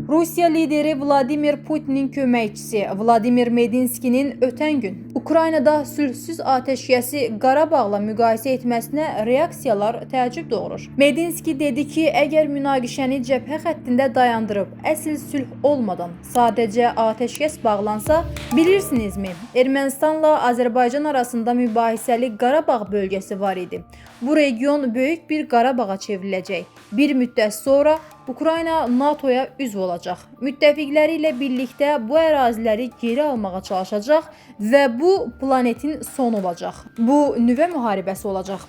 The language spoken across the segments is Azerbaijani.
Rusiya lideri Vladimir Putinin köməkçisi Vladimir Medinskinin ötən gün Ukraynada sülhsüz atəşkəsi Qarabağla müqayisə etməsinə reaksiyalar təəccüb doğurur. Medinski dedi ki, əgər münaqişəni cəbhə xəttində dayandırıb əsl sülh olmadan sadəcə atəşkəs bağlansa, bilirsinizmi, Ermənistanla Azərbaycan arasında mübahisəli Qarabağ bölgəsi var idi. Bu region böyük bir Qarabağa çevriləcək. Bir müddət sonra Ukrayna NATO-ya üzv olacaq. Müttəfiqləri ilə birlikdə bu əraziləri geri almağa çalışacaq və bu planetin sonu olacaq. Bu nüvə müharibəsi olacaq.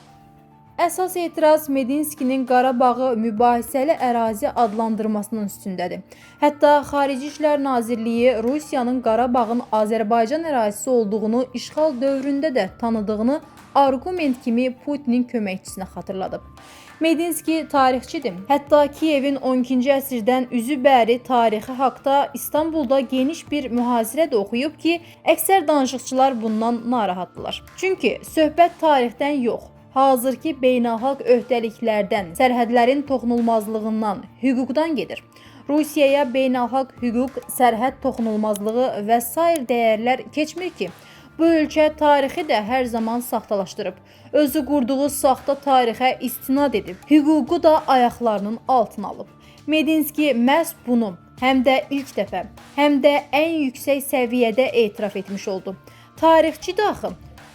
Əsas etiraz Medinskinin Qarabağı mübahisəli ərazi adlandırmasının üstündədir. Hətta Xarici İşlər Nazirliyi Rusiyanın Qarabağın Azərbaycan ərazisi olduğunu işğal dövründə də tanıdığını arqument kimi Putinin köməkçisinə xatırladıb. Medinski tarixçidir. Hətta Kiyevin 12-ci əsrdən üzü bəri tarixi haqda İstanbulda geniş bir mühazirə də oxuyub ki, əksər danışıqçılar bundan narahatdırlar. Çünki söhbət tarixdən yox, hazırki beynəlxalq öhdəliklərdən, sərhədlərin toxunulmazlığından, hüquqdan gedir. Rusiyaya beynəlxalq hüquq, sərhəd toxunulmazlığı və sair dəyərlər keçmir ki, bu ölkə tarixi də hər zaman saxtalaşdırıb. Özü qurduğu saxta tarixə istinad edib, hüququ da ayaqlarının altına alıb. Medinski məhz bunu həm də ilk dəfə, həm də ən yüksək səviyyədə etiraf etmiş oldu. Tarixçidir axı.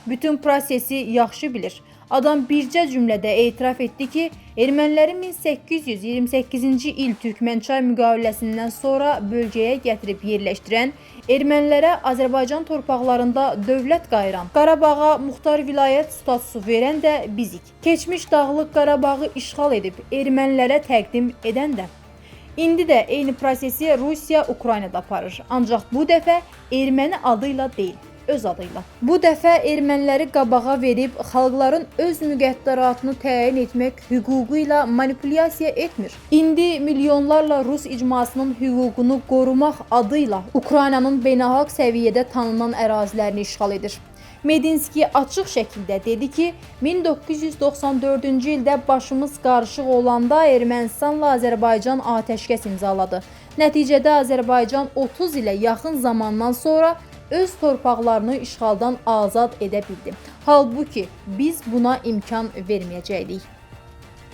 Bütün prosesi yaxşı bilir. Adam bircə cümlədə etiraf etdi ki, ermənilərin 1828-ci il Türkmənçay müqaviləsindən sonra bölgəyə gətirib yerləşdirən, ermənilərə Azərbaycan torpaqlarında dövlət qayıran, Qarabağa muxtar vilayət statusu verən də bizik. Keçmiş Dağlıq Qarabağı işğal edib ermənilərə təqdim edən də. İndi də eyni prosesi Rusiya Ukraynada aparır. Ancaq bu dəfə erməni adı ilə deyil, öz adıyla. Bu dəfə erməniləri qabağa verib xalqların öz müqəddəratını təyin etmək hüququ ilə manipulyasiya etmir. İndi milyonlarla rus icmasının hüququnu qorumaq adıyla Ukraynanın beynəlxalq səviyyədə tanınan ərazilərini işğal edir. Medinski açıq şəkildə dedi ki, 1994-cü ildə başımız qarışıq olanda Ermənistanla Azərbaycan atəşkəs imzaladı. Nəticədə Azərbaycan 30 ilə yaxın zamandan sonra öz torpaqlarını işğaldan azad edə bildi. Halbuki biz buna imkan verməyəcəkdik.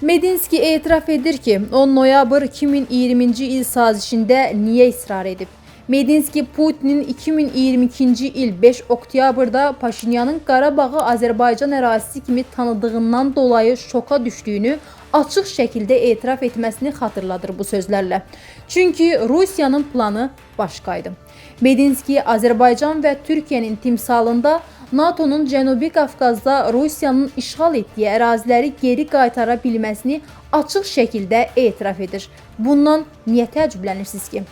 Medinski etiraf edir ki, 10 noyabr 2020-ci il sazişində niyə israr edib? Medinski Putinin 2022-ci il 5 oktyabrda Paşinyanın Qarabağı Azərbaycan ərazisi kimi tanıdığından dolayı şoka düşdüyünü açıq şəkildə etiraf etməsini xatırladır bu sözlərlə. Çünki Rusiyanın planı başqaydı. Medinski Azərbaycan və Türkiyənin timsalında NATO-nun Cənubi Qafqazda Rusiyanın işğal etdiyi əraziləri geri qaytara bilməsini açıq şəkildə etiraf edir. Bundan niyə təəccüblənirsiniz ki?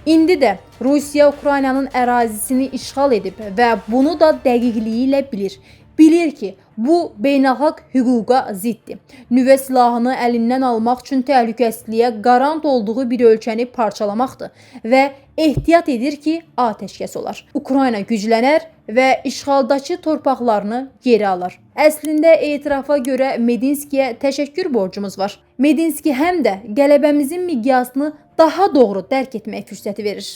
İndi də Rusiya Ukraynanın ərazisini işğal edib və bunu da dəqiqliyi ilə bilir. Bilir ki, bu beynəlxalq hüquqa ziddir. Nüvə silahını əlindən almaq üçün təhlükəsizliyə qarant olduğu bir ölkəni parçalamaqdır və ehtiyat edir ki, atəşkəs olar. Ukrayna güclənər və işğaldakı torpaqlarını geri alar. Əslində etirafa görə Medinskiyə təşəkkür borcumuz var. Medinski həm də qələbəmizin miqyasını daha doğru dərk etmək fürsəti verir.